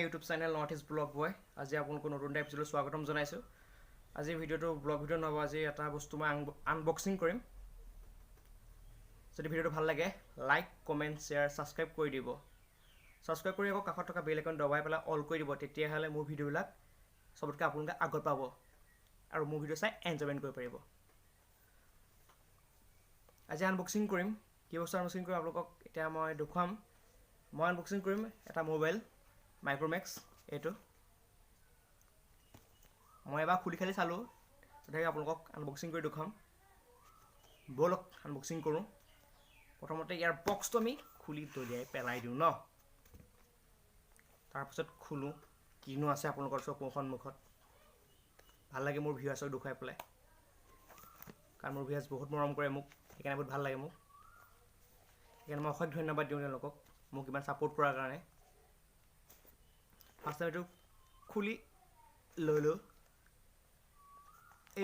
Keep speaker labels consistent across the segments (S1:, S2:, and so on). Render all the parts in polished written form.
S1: YouTube channel North East Blog Boy. আজি আপোনালোকক নতুন এটা এপিছ'ডলৈ স্বাগতম জনাইছোঁ। আজিৰ ভিডিঅ'টো ব্লগ ভিডিঅ' নহ'ব, আজি এটা বস্তু মই আনবক্সিং কৰিম। যদি ভিডিঅ'টো ভাল লাগে, লাইক, কমেণ্ট, শ্বেয়াৰ, ছাবস্ক্ৰাইব কৰি দিব। ছাবস্ক্ৰাইব কৰি আকৌ কাষত থকা বেল আইকন দবাই পেলাই অল কৰি দিব। তেতিয়াহ'লে মোৰ ভিডিঅ'বিলাক চবতকৈ আপোনালোকে আগত পাব আৰু মোৰ ভিডিঅ' চাই এনজয়মেণ্ট কৰিব পাৰিব। আজি আনবক্সিং কৰিম। কি বস্তু আনবক্সিং কৰিম আপোনালোকক এতিয়া মই দেখুৱাম। মই আনবক্সিং কৰিম এটা মোবাইল, মাইক্ৰ'মেক্স। এইটো মই এবাৰ খুলি খালি চালোঁ, তথাপি আপোনালোকক আনবক্সিং কৰি দেখুৱাম। ব'লক, আনবক্সিং কৰোঁ। প্ৰথমতে ইয়াৰ বক্সটো আমি খুলি দলিয়াই পেলাই দিওঁ ন, তাৰপিছত খোলোঁ, কিনো আছে আপোনালোকৰ চকুৰ সন্মুখত। ভাল লাগে মোৰ ভিউৱাৰ্ছক দেখুৱাই পেলাই, কাৰণ মোৰ ভিউৱাৰ্ছ বহুত মৰম কৰে মোক, সেইকাৰণে বহুত ভাল লাগে মোক। সেইকাৰণে মই অশেষ ধন্যবাদ দিওঁ তেওঁলোকক, মোক ইমান ছাপোৰ্ট কৰাৰ কাৰণে। ফাৰ্ষ্ট টাইম এইটো খুলি ল'লোঁ।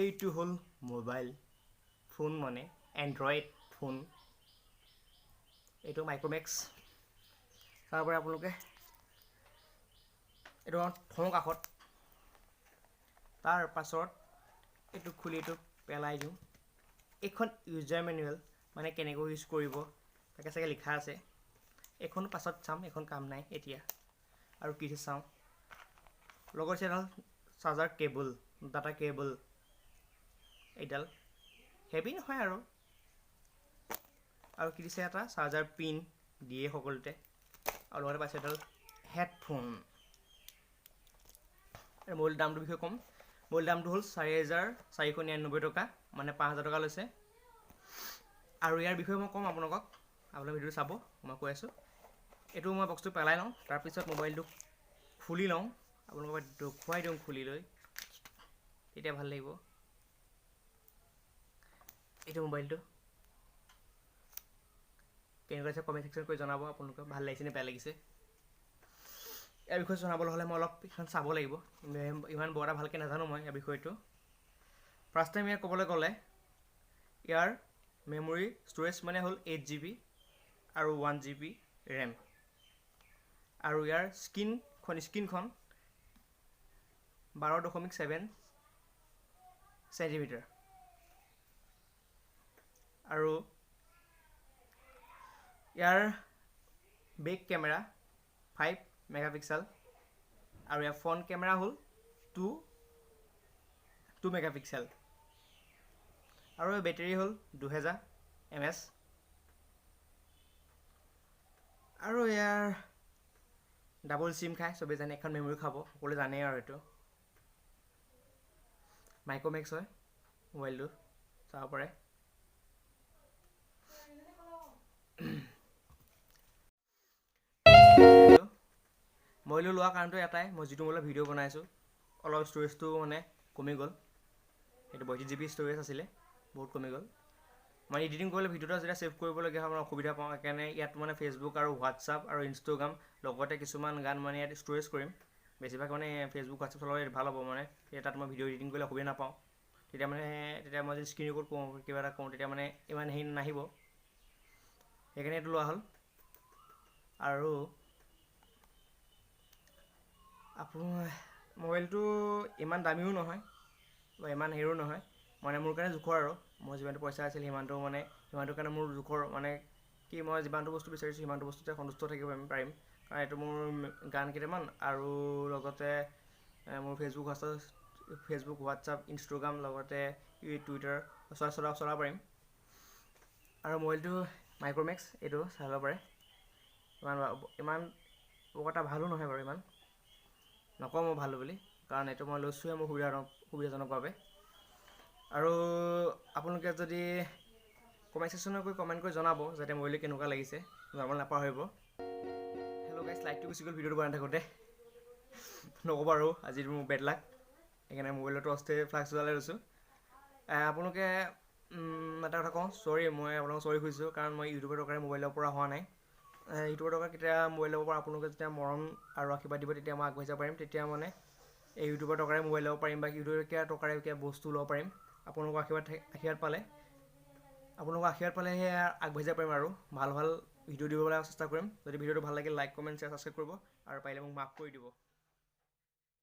S1: এইটো হ'ল মোবাইল ফোন, মানে এণ্ড্ৰইড ফোন, এইটো মাইক্ৰ'মেক্স। তাৰ পৰা আপোনালোকে এইটো থওঁ কাষত। তাৰ পাছত এইটো খুলি এইটো পেলাই দিওঁ। এইখন ইউজাৰ মেনুৱেল, মানে কেনেকৈ ইউজ কৰিব তাকে চাগে লিখা আছে। এইখন পাছত চাম, এইখন কাম নাই এতিয়া। আৰু কি চাওঁ, লগত আছে এডাল চাৰ্জাৰ কেবল, ডাটা কেবল। এইডাল হেভি নহয় আৰু। আৰু কি দিছে? এটা চাৰ্জাৰ পিন দিয়ে সকলোতে। আৰু লগতে পাইছে এডাল হেডফোন। আৰু মোবাইল দামটোৰ বিষয়ে ক'ম। মোবাইল দামটো হ'ল 4499 টকা, মানে 5000 টকা লৈছে। আৰু ইয়াৰ বিষয়ে মই ক'ম আপোনালোকক, আপোনালোকে ভিডিঅ'টো চাব, মই কৈ আছোঁ। এইটো মই বক্সটো পেলাই লওঁ, তাৰপিছত মোবাইলটো খুলি লওঁ, আপোনালোকক দেখুৱাই দিওঁ খুলি লৈ, তেতিয়া ভাল লাগিব। এইটো মোবাইলটো কেনেকুৱা হৈছে কমেণ্ট ছেকশ্যন কৰি জনাব আপোনালোকে, ভাল লাগিছে নে বেয়া লাগিছে। ইয়াৰ বিষয়ে জনাবলৈ হ'লে মই অলপ এইখন চাব লাগিব, ইমান বৰ এটা ভালকৈ নাজানো মই ইয়াৰ বিষয়টো। ফাৰ্ষ্ট টাইম ইয়াৰ ক'বলৈ গ'লে ইয়াৰ মেমৰি ষ্ট'ৰেজ মানে হ'ল 8 জিবি আৰু 1 জিবি ৰেম। আৰু ইয়াৰ স্ক্ৰীণখন 12.7 চেণ্টিমিটাৰ। আৰু ইয়াৰ বেক কেমেৰা 5 মেগাপিক্সেল আৰু ইয়াৰ ফ্ৰণ্ট কেমেৰা হ'ল টু মেগাপিক্সেল। আৰু বেটেৰী হ'ল 2000 এমএএইচ। আৰু ইয়াৰ ডাবল চিম খায়, চবেই জানে, এখন মেমৰি খাব, সকলোৱে জানেই। আৰু এইটো মাইক্ৰ'মেক্স হয় মোবাইলটো, চাব পাৰে। মোবাইলটো লোৱাৰ কাৰণটো এটাই, মই যিটো মোবাইলত ভিডিঅ' বনাইছোঁ, অলপ ষ্ট'ৰেজটো মানে কমি গ'ল। সেইটো 32 জিবি ষ্ট'ৰেজ আছিলে, বহুত কমি গ'ল। মানে এডিটিং কৰিলে ভিডিঅ'টো যেতিয়া ছেভ কৰিবলগীয়া হয়, মানে অসুবিধা পাওঁ। সেইকাৰণে ইয়াত মানে ফেচবুক আৰু হোৱাটছআপ আৰু ইনষ্টাগ্ৰাম, লগতে কিছুমান গান মানে ইয়াত ষ্ট'ৰেজ কৰিম। বেছিভাগ মানে ফেচবুক, হোৱাটছআপ চলালে ভাল হ'ব, মানে তেতিয়া তাত মই ভিডিঅ' এডিটিং কৰিলে অসুবিধা নাপাওঁ। তেতিয়া মই যদি স্ক্ৰীণ ৰেকৰ্ড কৰোঁ, কিবা এটা কৰোঁ, তেতিয়া মানে ইমান হেৰি নাহিব। সেইকাৰণে এইটো লোৱা হ'ল। আৰু আপোনাৰ মোবাইলটো ইমান দামীও নহয় বা ইমান হেৰিও নহয়, মানে মোৰ কাৰণে জোখৰ। আৰু মোৰ যিমানটো পইচা আছিল সিমানটো, মানে সিমানটোৰ কাৰণে মোৰ জোখৰ। মানে কি, মই যিমানটো বস্তু বিচাৰিছোঁ সিমানটো বস্তুতে সন্তুষ্ট থাকিব পাৰিম, কাৰণ এইটো মোৰ গান কেইটামান আৰু লগতে মোৰ ফেচবুক, হোৱাটছআপ, ইনষ্টাগ্ৰাম, লগতে টুইটাৰ চলাব পাৰিম। আৰু মোবাইলটো মাইক্ৰ'মেক্স, এইটো চাই ল'ব পাৰে। ইমান ইমান বৰ এটা ভালো নহয় বাৰু, ইমান নকওঁ মই ভাল বুলি, কাৰণ এইটো মই লৈছোঁহে মোৰ সুবিধাজনকভাৱে। আৰু আপোনালোকে যদি কমেণ্ট ছেকশ্যনত গৈ কমেণ্ট কৰি জনাব যাতে মোবাইলটো কেনেকুৱা লাগিছে, জনাবলৈ নাপাহৰিব। হেল্ল' গাইছ, লাইটটো গুচি গ'ল ভিডিঅ'টো বনাই থাকোঁতে, নক'ব আৰু, আজি মোৰ বেড লাক। সেইকাৰণে মোবাইলৰ টৰ্চটোৱে ফ্লাক্স জ্বলাই লৈছোঁ। আপোনালোকে এটা কথা কওঁ, চৰি, মই আপোনালোকক চৰি খুজিছোঁ, কাৰণ মই ইউটিউবৰ টকাৰে মোবাইল ল'ব পৰা হোৱা নাই। ইউটিউবৰ টকা কেতিয়া মোবাইল ল'ব পৰা, আপোনালোকে যেতিয়া মৰম আৰু আশীৰ্বাদ দিব, তেতিয়া মই আগবাঢ়ি যাব পাৰিম। তেতিয়া মানে এই ইউটিউবৰ টকাৰে মোবাইল ল'ব পাৰিম বা ইউটিউবৰ কিবা টকাৰে কিবা বস্তু ল'ব পাৰিম। আপোনালোকৰ আশীৰ্বাদ পালেহে আগবাঢ়ি যাব পাৰিম আৰু ভাল ভাল ভিডিঅ' দিবলৈ চেষ্টা কৰিম। যদি ভিডিঅ'টো ভাল লাগিল, লাইক, কমেণ্ট, শ্বেয়াৰ, ছাবস্ক্ৰাইব কৰিব আৰু পাৰিলে মোক মাফ কৰি দিব।